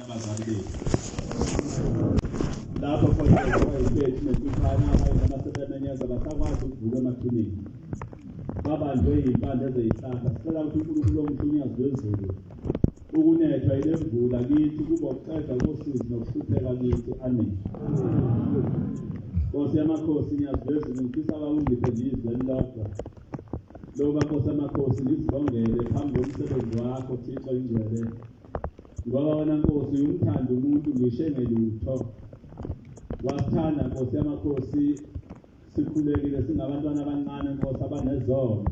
Abazali bethu lapho khona kwayiphethu nentuthane abanye abasebemenyeza basakwazi ukuvuka emathuneni babanjwe iy'mpande ezeyihlahla. Sicela ukuthi uNkulunkulu omuhle uNyazi lwezulu ukunethwa yile mvula kithi kube ukuqeda kosizi nokuhlupheka kithi. Amen. Nkosi yamakhosi, Nyazi lwezulu, ngifisa baba ungiphe nje izwi elilodwa loba Nkosi yamakhosi ngizibongele phambi komsebenzi wakho Thixo ingcwele, ngoba wena Nkosi uyumthanda umuntu ngisho engelutho. Wasithanda Nkosi yamakhosi, sikhulekile singabantwana abancane Nkosi abanezono.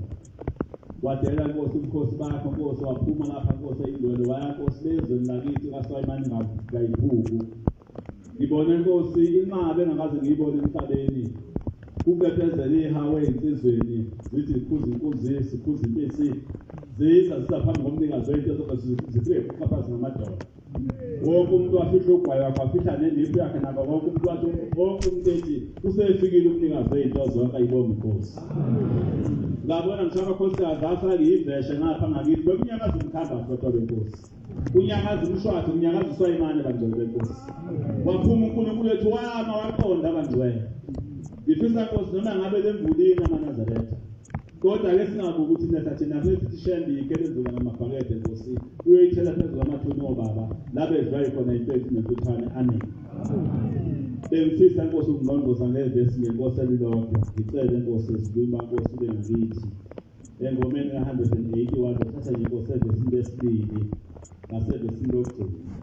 Wadela Nkosi ubukhosi bakho Nkosi, waphuma lapha Nkosi eyingcwele, waya Nkosi lezweni lakithi kaSwayimani ngayiphuku. Ngibone Nkosi inqaba engakaze ngiyibone emhlabeni, kubebezela ihawu ey'nsizweni zithi zikhuza inkunzi zikhuza impisi ziza ziza phambi komnikazi wey'nto zifike kuxhaphazi ngamadolo. Wonke umuntu wafihla ugwayi wakhe, wafihla neniphu yakhe, nabo wonke umuntu wathi, wonke umuntu ethi usefikile umnikazi wey'nto zonke, ayibonge inkosi. Ngabona ngisho amakhosikazi afake iveshe ngapha ngakithi, bekunyakaza umkhambathi kodwa benkosi, kunyakaza umshwathi, kunyakaza uswayimane bangcwele benkosi. Waphuma uNkulunkulu wethu wama waqonda bangcwele. Ngifisa Nkosi noma ngabe lemvulini amaNazaretha, kodwa ke singabuki ukuthi netha thina sithi shembe ikele imvula ngamabhakede Nkosi, uyoyithela phezu kwamathuna obaba la bedliwa khona impethu nentuthwane. Amen. Bengifisa Nkosi ukungqongqoza ngevesi ngenkosi elilodwa, ngicele Nkosi ezulwini baNkosi ube ngakithi engomeni ka-181, thatha nje Nkosi evesini lesibili nasevesini lokugcina.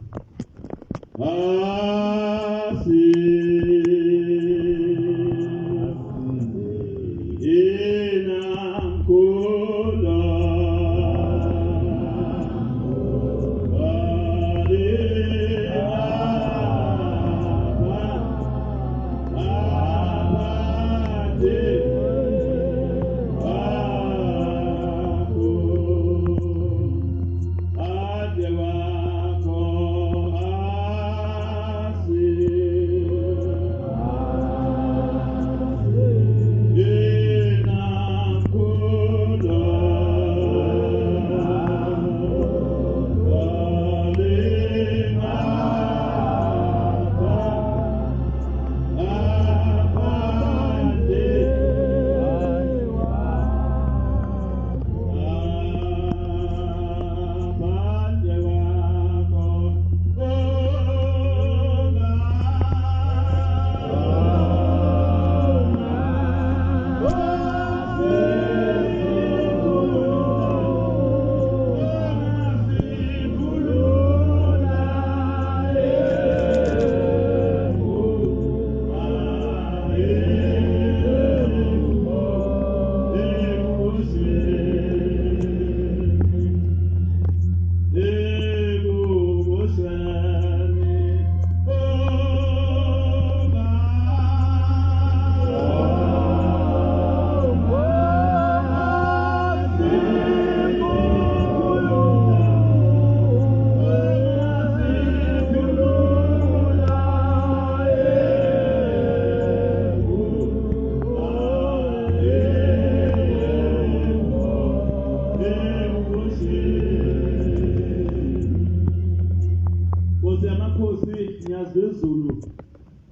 Asi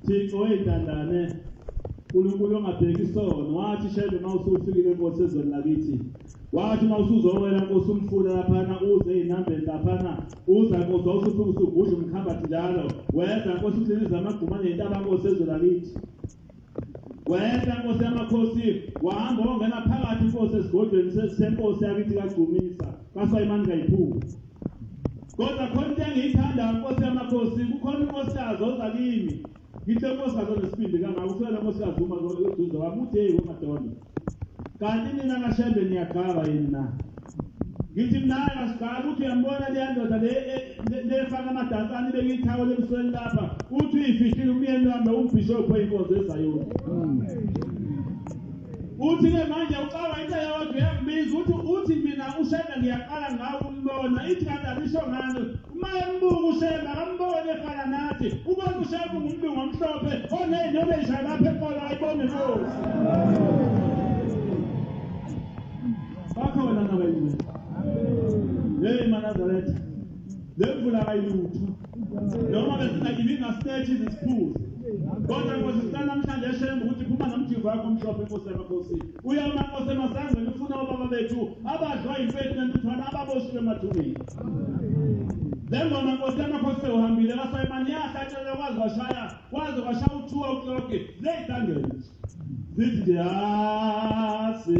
Thixo wey'ntandane, uNkulunkulu ongabheki isono, wathi shembe uma usufikile Nkosi ezweni lakithi, wathi uma usuzowela Nkosi umfula laphana uze ey'nambeni laphana, uza Nkosi wawusufika usugudla umkhambathi njalo, weza Nkosi uhleliza amagquma ney'ntaba Nkosi ezweni lakithi. Wehla Nkosi yamakhosi, wahamba wongena phakathi Nkosi esigodlweni senkosi yakithi kaGcumisa, kaSwayimani kayiphuku. Kodwa khona into engiyithandayo Nkosi yamakhosi, kukhona unkosikazi oza kimi. Ngithe unkosikazi onesibindi kangaka, ufika lo nkosikazi uma eduze wami, uthi hey wemadonna, kanti nina kaShembe niyagqaba yini na? Ngithi mina hayi asigqabi, uthi uyambona leya ndoda le lefaka amadansane ibeke ithawula ebusweni lapha, uthi uyifihlile umyeni wami umbhishophu weyinkonzo eZayoni. Uthi-ke manje ucaba into eyodwa uyangibiza, uthi mina uShembe ngiyaqala ngawe ukumbona, ithi kanti alisho ngani? Uma embuka uShembe akamboni efana nathi, ubona uShembe ungumlungu omhlophe oney'nwele ey'shaya lapha eqolo, ayibonge inkosi. Bakhona nabayingcwele. Hey maNazaretha. Le mvula kayilutho noma besingayilinga stage izisiphuze, kodwa Nkosi sicela namhlanje eshembe ukuthi phuma nomjivo wakho omhlophe Nkosi yamakhosi, uya uMankosi emasangweni ufuna obaba bethu abadlwa impethu nentuthwane ababoshiwe emathuneni. Le ngoma Nkosi yamakhosi sewuhambile kaSayimani yahlatshelwa kwaze kwashaya kwaze kwashaya u-2 o'clock ley'tangeni zithi nje asi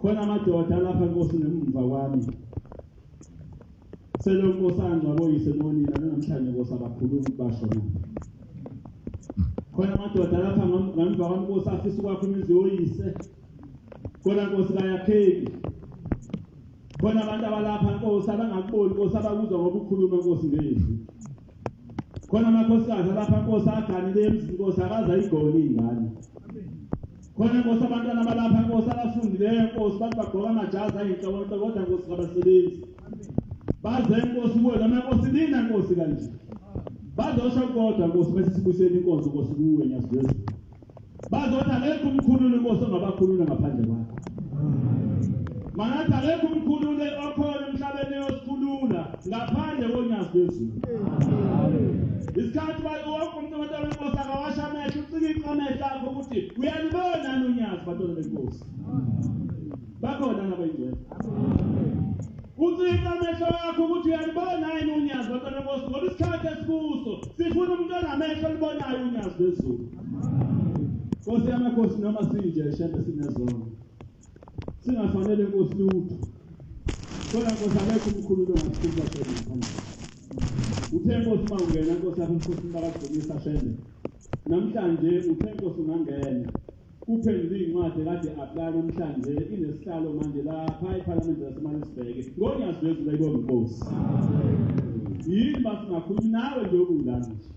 Khona amadoda lapha Nkosi ngemva kwami selonkosi angcwaboyise nonina namhlanje Nkosi abakhuluma basho na. Khona amadoda lapha ngemva kwami Nkosi afisa ukwakha imizi yoyise, khona Nkosi kayakheki. Khona abantu abalapha Nkosi abangakuboni Nkosi abakuzwa ngoba ukhuluma Nkosi ngezwi. Khona amakhosikazi alapha Nkosi aganile emzini Nkosi akaze ayigone iy'ngane. Khona Nkosi abantwana abalapha Nkosi abafundileyo Nkosi bathi bagqoka amajazi ayinhlobonhlobo kodwa Nkosi kabasebenzi. Baze Nkosi kuwe noma Nkosi lina Nkosi kanje. Bazosho kodwa Nkosi bese sibuyiseni inkonzo Nkosi kuwe Nyazi lwezulu. Bazothi akekho umkhululi Nkosi ongabakhulula ngaphandle kwakho. Manathi akekho umkhulule okhona emhlabeni osikhulula ngaphandle koNyazi lwezulu. Isikhathi wonke umuntu abantwana benkosi akawasha amehlo ucikica amehlo akho ukuthi uyalibona nonyazi bantwana benkosi. Bakhona nabayingcwele. Ucikica amehlo akho ukuthi uyalibona yini unyazi bantwana benkosi, ngoba isikhathi esikuso sifuna umuntu onamehlo olibonayo unyazi lwezulu. Nkosi yamakhosi noma sinje shembe sinezono singafanele Nkosi lutho, kodwa Nkosi akekho umkhululo ongasikhulula shembe ngaphandle. Uthe Nkosi uma ungena Nkosi lapha ebukhosini bakadumisa shembe namhlanje, uthe Nkosi ungangena uphendule iy'ncwadi kade apply namhlanje inesihlalo manje lapha ephalamende laseMaritzburg ngoNyazi lwezulu ayibonge Nkosi. Yini basingakhulumi nawe nje obungani nje,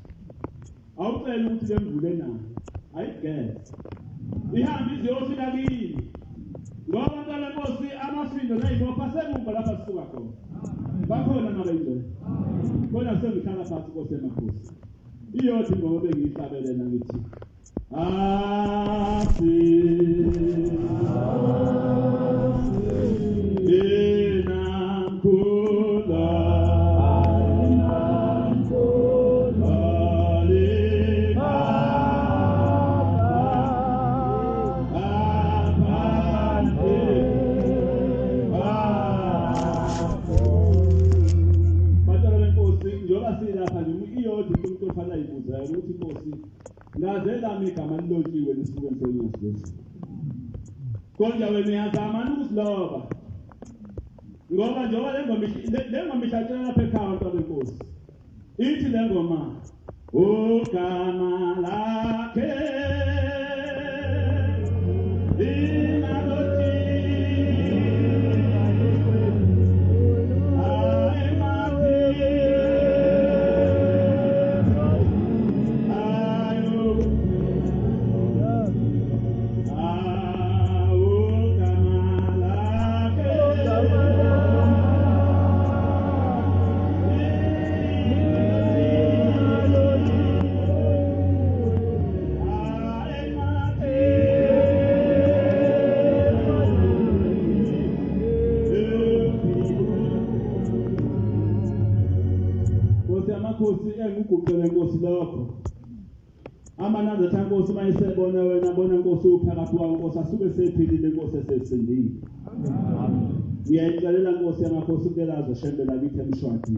awucela ukuthi le mvula enayo ayigeze ihambe ize iyofika kini, ngoba abantwana benkosi amafindo ney'bopha asemumva lapha sisuka khona. Bakhona nabayingcwele. Khona sengihlala phansi Nkosi yamakhosi, iyodwa ingoma bengiyihlabelela ngithi asi ukuthi Nkosi ngaze lami igama lilotshiwe lesifubeni soNyazi lwezulu. Konje wena uyazama ukusiloba, ngoba njengoba le ngoma ihlatshelwa lapha ekhaya bantwana benkosi, ithi le ngoma ugama lakhe enguguqele Nkosi lokho. Amanazatha Nkosi mayisebona wena bona Nkosi uphakathi kwawo Nkosi asuke sephilile Nkosi esesindile. Ngiyayicelela Nkosi yamakhosi kulelazo shembe lakithi eMshwadi.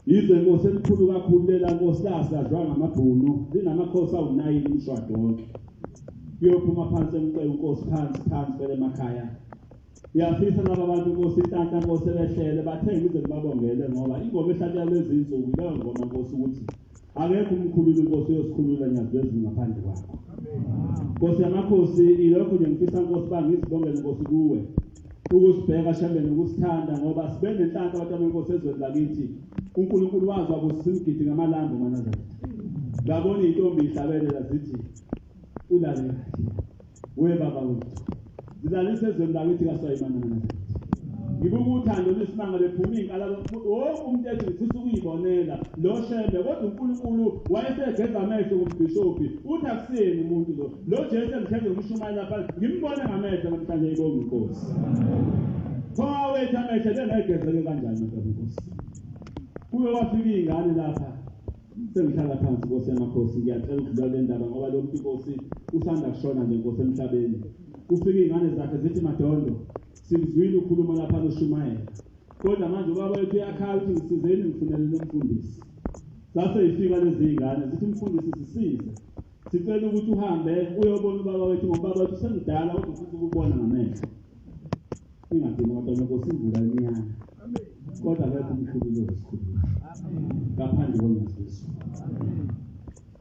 Izwe Nkosi elikhulu kakhulu lela Nkosi lasadlwa ngamabhunu linamakhosi awu9 uMshwadi wonke. Kuyophuma phansi emcebo Nkosi, phansi phansi vele emakhaya. Ngiyafisa laba bantu Nkosi inhlanhla Nkosi ebehlele bathe ngize ngibabongele ngoba ingoma ehlatshelwa lezi insuku leyo ngoma Nkosi ukuthi akekho umkhululi Nkosi uyosikhulula Nyazi lwezulu ngaphandle kwakho. Nkosi yamakhosi, ilokho nje ngifisa Nkosi ba ngizibongele Nkosi kuwe ukusibheka Shembe nokusithanda ngoba sibe nenhlanhla abantu benkosi ezweni lakithi. uNkulunkulu wazi wabusisa imigidi ngamalambu maNazaretha. Ngabona iy'ntombi ihlabelela zithi ulale kahle we baba wethu, zilalise ezweni lakithi kaSwayimana maNazaretha. Ngibuka uthando oluyisimanga bephuma iy'nkala, wonke umuntu ethi ngifisa ukuyibonela lo Shembe, kodwa uNkulunkulu wayesegeza amehlo kumbhishobhi uthi akusiyena umuntu lo lo Jesu engihleze ngishumayela lapha ngimbone ngamehlo namhlanje. Ibonga inkosi. Pho wethu amehlo bengegezeke kanjani abantu benkosi? Kuye kwafika iy'ngane lapha, sengihlala phansi Nkosi yamakhosi, ngiyacela ukudlula kule ndaba ngoba lo muntu Nkosi usanda kushona nje Nkosi emhlabeni. Kufika iy'ngane zakhe zithi Madondo, sikuzwile ukhuluma lapha noshumayela, kodwa manje ubaba wethu uyakhala ukuthi ngisizeni ngifunele nomfundisi. Zase ifika lezi iy'ngane zithi mfundisi sisize, sicela ukuthi uhambe uyobona ubaba wethu ngoba ubaba wethu semdala kodwa ufisa ukubona ngamehlo. Ingadini abantwana Nkosi imvula imiyana, kodwa akekho umkhululi ozosikhulula ngaphandle koNyazi lwezulu.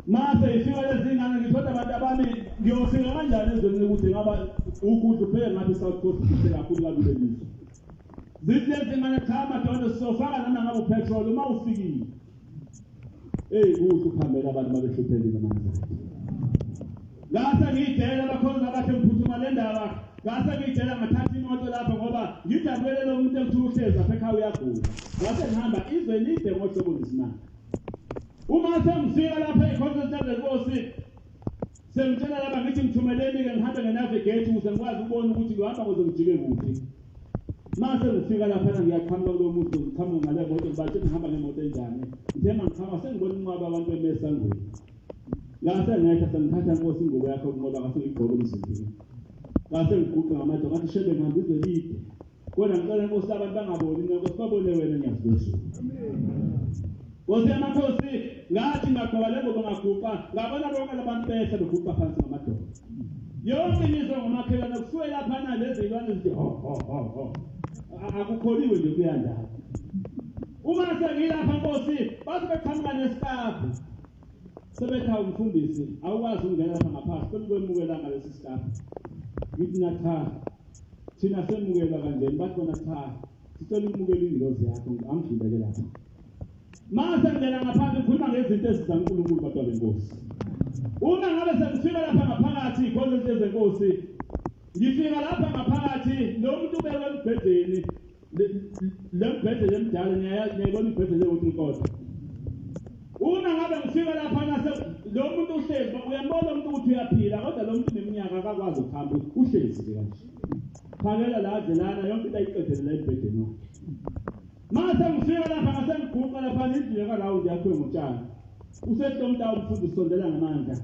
Mase ifika lezi ngane ngithi kodwa abantu abami ngiyofika kanjani ezweni lokuthi ngaba ukudla upheke ngathi South Coast kuhle kakhulu kabi lelizwe. Zithi lezi ngane cha madoda sizofaka noma ngabe upetrol uma ufikile. Hey kuhle ukuhambela abantu babehluphekile manje. Ngase ngiyidela abakhonzi abathe ngiphuthuma le ndaba, ngase ngiyidela ngathatha imoto lapha ngoba ngijabulele lo muntu ekuthiwa uhlezi lapha ekhaya uyagula. Ngase ngihamba izwe elide ngohlobo lwesimanga. Uma sengifika lapha ey'khonzweni zenkosi, sengitshela laba ngithi ngithumeleni-ke ngihambe nge-navigate ukuze ngikwazi ukubona ukuthi ngihamba kuze ngijike kuphi. Mase ngifika laphana ngiyaqhamuka kulo muzi, ngiqhamuka ngale moto, ngibatshela ngihamba ngemoto enjani. Ngithe mangiqhamuka sengibona inqwaba abantu eme esangweni. Ngase ngehla sengithatha inkosi ingubo yakhe ukunqoba ngase ngiyigqoka emzimbeni. Ngase ngiguqa ngamadoda ngathi shebe ngihamba izwe elide. Kodwa ngicela inkosi abantu bangaboni mina Nkosi babone wena Nyazi lwezulu. Nkosi yamakhosi ngathi ngagqoka le ngubo ngaguqa ngabona bonke labantu behla beguqa phansi ngamadoda. Yonke imizwa ngomakhelwane kusuke laphana lezi zilwane zithi ho ho ho ho. Akukholiwe nje kuyandawo. Uma sengilapha Nkosi bathi beqhamuka nesikafu. Sebethi awumfundisi awukwazi ukungena lapha ngaphansi sekukwemukela ngalesi sikafu. Ngithi na cha thina semukelwa kanjeni, bathi bona cha sicela ukumukela ingilozi yakho, angidluleke lapha. Mase ngingena ngaphandle ngikhuluma ngezinto ezikaNkulunkulu bantwana benkosi. Uma ngabe sengifika lapha ngaphakathi ikhona izinto ezenkosi, ngifika lapha ngaphakathi lo muntu ubekwe embhedeni, le mbhede lemdala niyayibona imbhede leyokuthi inkosi. Uma ngabe ngifika lapha nase lo muntu uhlezi, uyambona umuntu ukuthi uyaphila kodwa lo muntu neminyaka akakwazi ukuhamba, uhlezi nje kanje. Phakela la adlelana yonke into ayiqedele la embhedeni wakhe. Mase ngifika lapha ngase ngiguqa lapha indlu yakarawundi yakhiwe ngotshani. Usethi lo mntu umfundisi sondela ngamandla.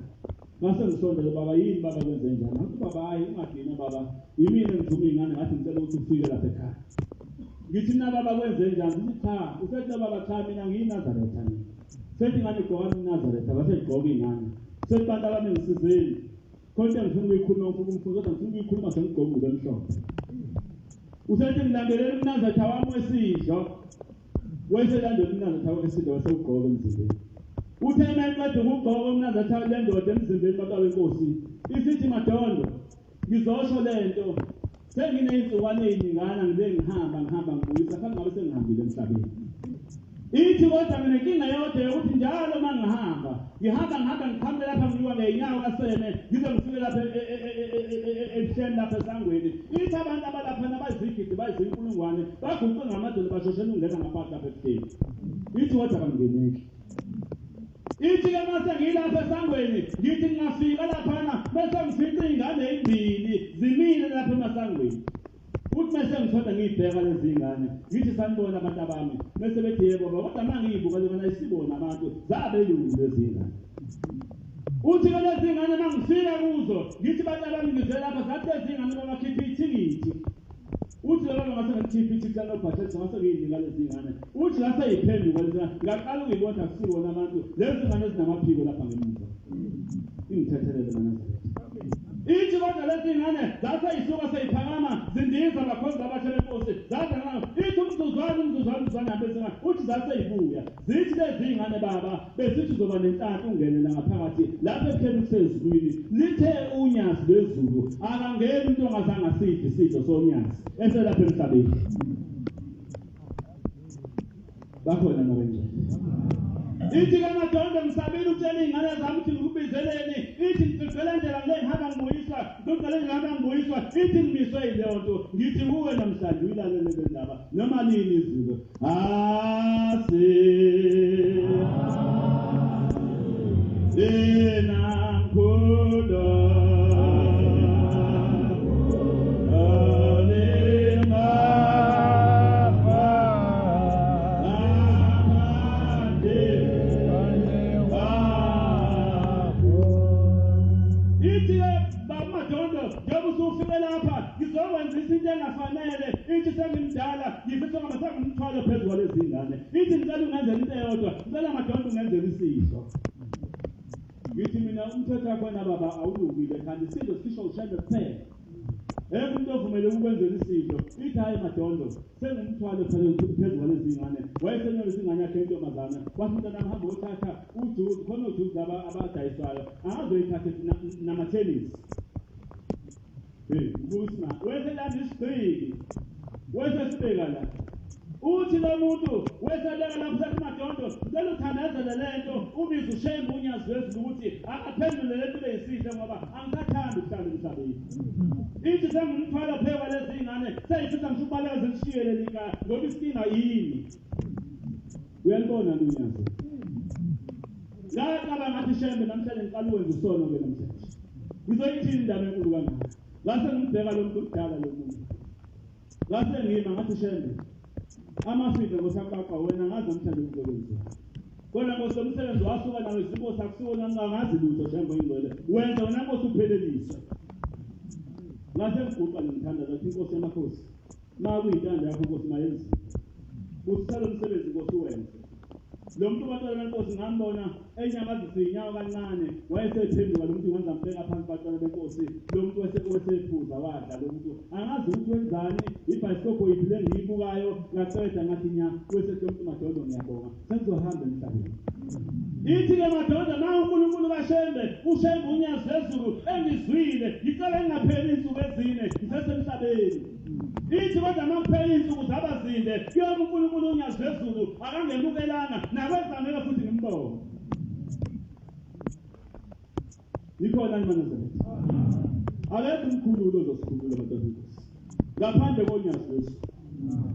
Ngase ngisondele baba, yini baba kwenze njani? Ngathi baba hayi ungadina baba, yimina engithuma iy'ngane ngathi ngicela ukuthi ufike lapha ekhaya. Ngithi mina baba kwenze njani? Ngithi cha, usethi lo baba cha mina ngiyiNazaretha mina. Sethi ingane igqoka iNazaretha, base igqoka iy'ngane. Sethi bantu abami ngisizeni. Khona into engifuna ukuyikhuluma ngifuna ukumfundisa kodwa ngifuna ukuyikhuluma sengigqoka ingubo emhlophe. Usethi ngilandelela umNazaretha wami wesidlo. Wayeselandela umNazaretha wesidlo wasewugqoka emzimbeni. Uthe uma eqeda ukugqoka umNazaretha le ndoda emzimbeni baba wenkosi isithi Madondo ngizosho lento senginey'nsukwana ey'ningana ngibe ngihamba ngihamba ngibuyisa fanele ngabe sengihambile emhlabeni. Ithi kodwa nginenkinga yodwa yokuthi njalo uma ngihamba ngihamba ngihamba ngiqhamuke lapha ngiwa ngey'nyawo kaseme ngize ngifike lapha ebuhleni lapha esangweni. Ithi abantu abalaphana bayizigidi bayizinkulungwane baguqe ngamadolo bashoshela ukungena ngaphansi lapha ebuhleni. Ithi kodwa bangeneki. Ithi-ke uma sengilapha esangweni ngithi ngingafika laphana bese ngifica iy'ngane ey'mbili zimile lapha emasangweni. Uthi mese ngishoda ngiyibheka lezi ngane ngithi sanibona abantu abami bese bethi yebo baba, kodwa uma ngiyibuka le ngane ayisibona abantu zabelungu lezi ngane. Uthi ke lezi ngane uma ngifika kuzo ngithi bantu abami ngize lapha, zathi lezi ngane babakhipha ithikithi. Uthi laba ngase ngikhipha ithikithi lanobhajethi ngase ngiyinika lezi ngane. Uthi ngase yiphenduka lezi ngane ngaqala ukuyibona akusibona abantu lezi ngane ezinamaphiko lapha ngemuva. Ingithethelele maNazaretha. Ithi kodwa lezi ngane zase isuka seyiphakama zindiza abakhonzi abatsha benkosi zaze ithi umzuzwana umzuzwana umzuzwana abezinga uthi zase ibuya zithi lezi ngane baba besithi uzoba nenhlanhla ungene la ngaphakathi lapho ephela kusezulwini lithe unyazi lwezulu akangeni umuntu ongazange asidle isidlo sonyazi eselapha emhlabeni. Bakhona nabengcwele. Ithi ke Madondo ngisabile ukutshela iy'ngane zami ukuthi ngikubizeleni, ithi ngigqigqela indlela ngile ngihamba ngibuyiswa, ngigqigqela indlela ngihamba ngibuyiswa, ithi ngimiswe yileyo nto. Ngithi kuwe namhlanje uyilalele le ndaba noma nini izulu. Asi Sinamkhulo ngizokwenza isinto engafanele, ithi sengimdala ngifisa ngoba sengumthwalo phezu kwalezi ngane, ithi ngicela ungenzela into eyodwa, ngicela Madondo ungenzela isidlo. Ngithi mina umthetho wakhona baba awulungile, kanti isidlo sisho ushembe kuphela. Ekho umuntu ovumele ukwenzela isidlo, ithi hayi Madondo sengumthwalo phezu kwalezi ngane. Wayesenyolisa ingane yakhe intombazana, wathi mntanami hamba uthatha ujuzi, khona ojuzi abadayiswayo angazoyithatha namathenisi. Hey, weselanda isigqiki wesesibeka la. Uthi lo muntu weseleka lapho sethi Madondo ngicela uthandazele lento ubize uShembe unyazi lwezulu ukuthi akaphendule lento ibe yisihle ngoba angisathandi ukuhlala emhlabeni. Ithi sengumthwalo phekwa lezi ngane seyifisa ngisho ukubaleka zishiye leli khaya ngoba isinkinga yini. Uyalibona unyazi. Ngacabanga ngathi Shembe namhlanje ngiqala ukwenza isono ke namhlanje. Ngizoyithini indaba enkulu kangaka? Ngase ngimbheka lo muntu omdala lo muntu. Ngase ngima ngathi Shembe amafika ngosaqaqa wena ngazi namhlanje uzokwenza. Kona Nkosi umsebenzi wasuka nawe izinkosi akusiwona ngingazi lutho Shembe ingcwele. Wenza wena Nkosi uphelelisa. Ngase ngiguqa ngimthandaza ngathi Inkosi yamakhosi makuyintando yakho Nkosi mayenziwe. Usicela umsebenzi Nkosi uwenze. Lo muntu bantwana benkosi ngambona enyakazisa inyawo kancane, wayesephenduka lo muntu ngenza mbeka phansi bantwana benkosi. Lo muntu wesephuza wadla lo muntu angazi ukuthi wenzani, ibhayisikobho yiphi le ngiyibukayo. Ngaqeda ngathi nya wesethi lo muntu Madondo ngiyabonga sengizohamba emhlabeni. Ithi ke Madondo ma uNkulunkulu kaShembe uShembe unyazi lwezulu engizwile, ngicela ngingapheli insuku ezine ngisesemhlabeni. Ithi kodwa makuphela insuku zaba zinde kuyoba uNkulunkulu unyazi lwezulu akangemukelanga nakwezameka futhi ngimbonge. Yikhona iManazaretha. Akekho umkhululo ozosikhulula abantu benkosi ngaphandle konyazi lwezulu.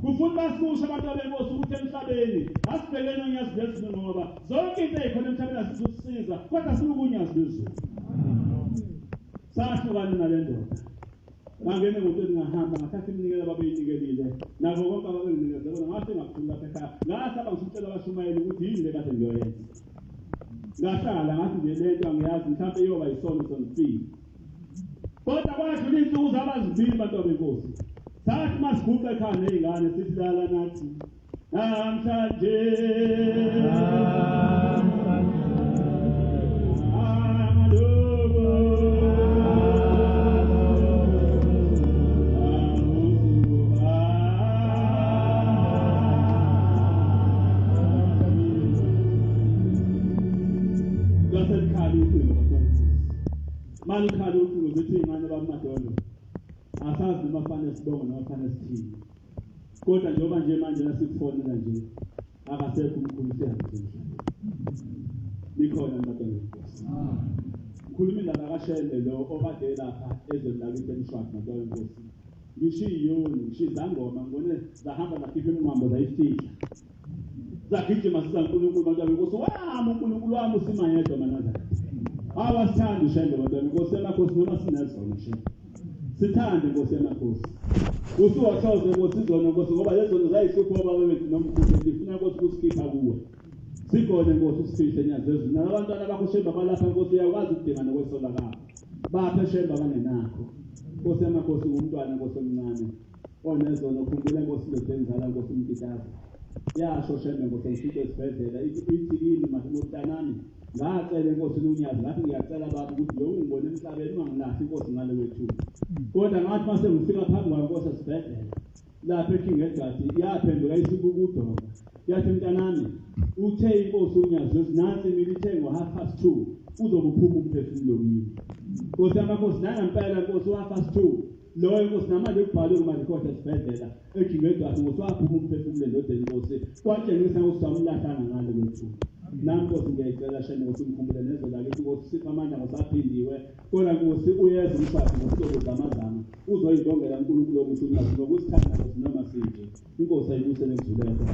Kufuna basikusho abantu benkosi ukuthi emhlabeni asibhekene nonyazi lwezulu ngoba zonke into ezikhona emhlabeni asizusisiza kodwa siluka unyazi lwezulu. Sahlukana nale ndoda. Ngangena emotweni ngahamba ngathatha iminikelo ababeyinikelile nabo konke ababenginikeze kona ngase ngakhulula lapha ekhaya. Ngasaba ngisutshela abashumayeli ukuthi yini le kade ngiyoyenza. Ngahlala ngathi nje le nto angiyazi mhlawumbe iyoba yisono sengifile. Kodwa kwadlula iy'nsuku zaba zibili bantu benkosi. Sathi masiguqa ekhaya ney'ngane sithi lala nathi namhlanje malikhala ucingo zithi iy'ngane bakuMadondo asazi noma fanele sibonge noma fanele sithini, kodwa njengoba nje manje nasikufonela nje akasekho umkhulu siyahamba emhlabeni. Likhona Madondo Nkosi. Ngikhuluma indaba kaShembe lo okade lapha ezweni lakithi eMshwathi Madondo Nkosi. Ngisho iyoni, ngisho izangoma ngibone zahamba zakhipha imingqambo zayifihla. Zagijima siza uNkulunkulu bantu benkosi wami uNkulunkulu wami usima yedwa Manazaretha. Awasithandi Shembe bantu benkosi yamakhosi noma sinezono Shembe. Sithande Nkosi yamakhosi. Usuwahloze Nkosi izono Nkosi ngoba lezono zayihlupha obaba bethu nomkhulu sifuna Nkosi ukusikhipha kuwe. Sigone Nkosi usifihle nyazi lezulu. Nalabantwana bakho Shembe abalapha Nkosi uyakwazi ukudinga nokwesola kwakho. Baphe Shembe abangenakho. Nkosi yamakhosi ngumntwana Nkosi omncane onezono khumbula Nkosi indoda enzala Nkosi umkitaza. Yasho Shembe Nkosi ngifike esibhedlela ithi kimi mntanami Ngacela enkosini uNyazi, ngathi ngiyacela baba ukuthi lo ungibone emhlabeni ungangilahli inkosi ngale kwethu. Kodwa ngathi mase ngifika phambi kwankosi esibhedlela lapha eKing Edward, yaphenduka isibuka udonga, yathi mntanami, uthe inkosi uNyazi nansi mina ithe ngo-2:30 uzobe uphuma umphefumulo kimi. Nkosi yamakhosi, nangempela nkosi u-2:30 loyo nkosi namanje kubhalwe kumarekhodi esibhedlela eKing Edward nkosi waphuma umphefumulo endodeni nkosi, kwatshengisa ukuthi awumlahlanga ngale kwethu. Nami nkosi ngiyayicela shame nkosi ngikhumbule nezwe lakithi nkosi, siphe amandla nkosi aphindiwe, kodwa nkosi uyeza umshado nkosi uzozamazama uzoyibongela uNkulunkulu omuhle uNyazi ngokusithanda nkosi noma sinje. Inkosi ayibuse nekuzuleke.